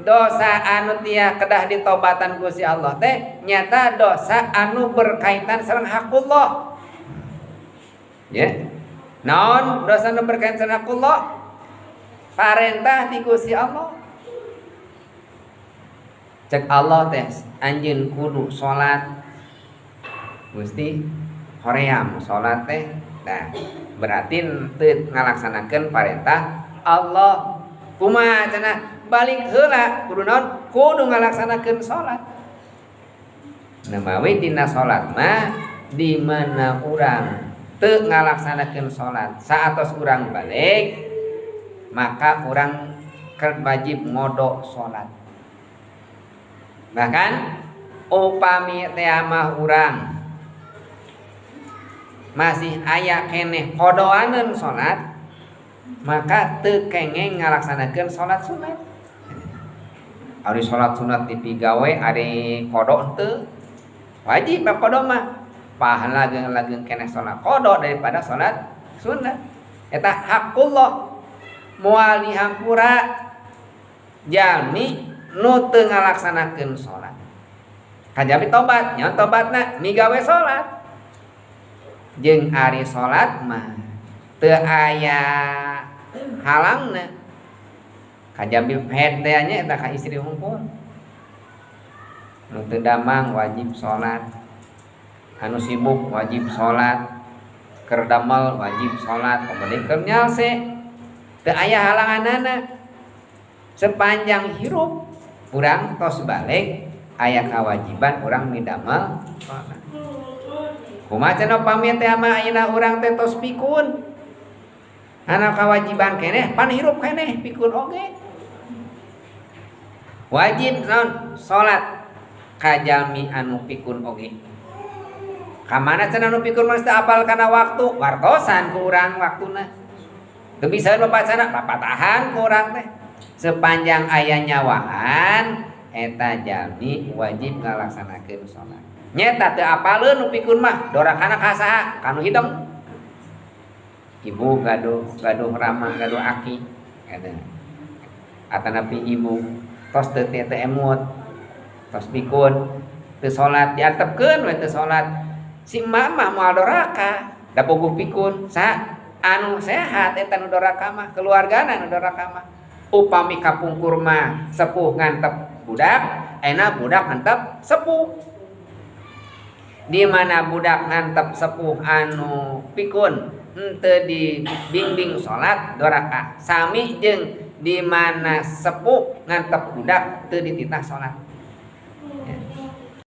Dosa anu tia kedah ditobatan ku si Allah teh nyata dosa anu berkaitan sareng hakullah. Ya. Naon dosa anu berkaitan sareng hakullah? Parentah ti Gusti Allah. Cek Allah teh anjeun kudu salat. Gusti hoream salat teh. Nah, berarti teu ngalaksanakeun parentah Allah. Kumaha cenah? Balik heula kudu naon? Kudu ngalaksanakeun salat. Namawi dina salat mah di mana urang teu ngalaksanakeun salat saatos urang balik, maka urang wajib ngodok salat. Bahkan upami teh mah urang masih aya keneh kodoaneun salat, maka teu kengeng ngalaksanakeun salat sunat. Ari salat sunat dipigawe ari qada teu wajib mah qada mah. Pahala lageng-lageng keneh salat qada daripada salat sunat. Eta hakullah moal dihampura jalmi nu teu ngalaksanakeun salat. Kajabi tobat, nya tobatna migawe salat. Jeung ari salat mah teu aya halangna. Kajabi head teh nya eta ka istri hungkul. Nu teu damang wajib salat. Anu sibuk wajib salat. Keur damel wajib salat, kemudian keur nyalse. Teu aya halanganana. Sepanjang hirup urang tos balik aya kewajiban urang midamel salat. Kumaha cenah pamit teh mah ayeuna urang teh tos pikun. Ana kewajiban keneh pan hirup keneh pikun oge. Wajib naon salat ka jalmi anu pikun oge. Ka mana cenah anu pikun mah teu apal kana waktu, wartosan ku urang waktuna. Teu bisa bapak cenah papatahan ku urang teh. Sepanjang aya nyawaan eta jalmi wajib ngalaksanakeun salat. Nyeta teu apaleun nu pikun mah dorakana ka saha? Ka nu hideng. Ibu gaduh gaduh rama gaduh aki eta. Atanapi ibu tos teu teu emut tos pikun teu salat diantepkeun we teu salat. Si emak mah moal doraka da puguh pikun. Saha anu sehat eta nu doraka mah, keluargana nu doraka mah. Upami kapungkur mah sepuh ngantep budak, enak budak ngantep sepuh. Di mana budak ngantep sepuh anu pikun henteu dibimbing salat doraka. Sami jeung di mana sepuh ngantep budak teu dititah salat. Ya.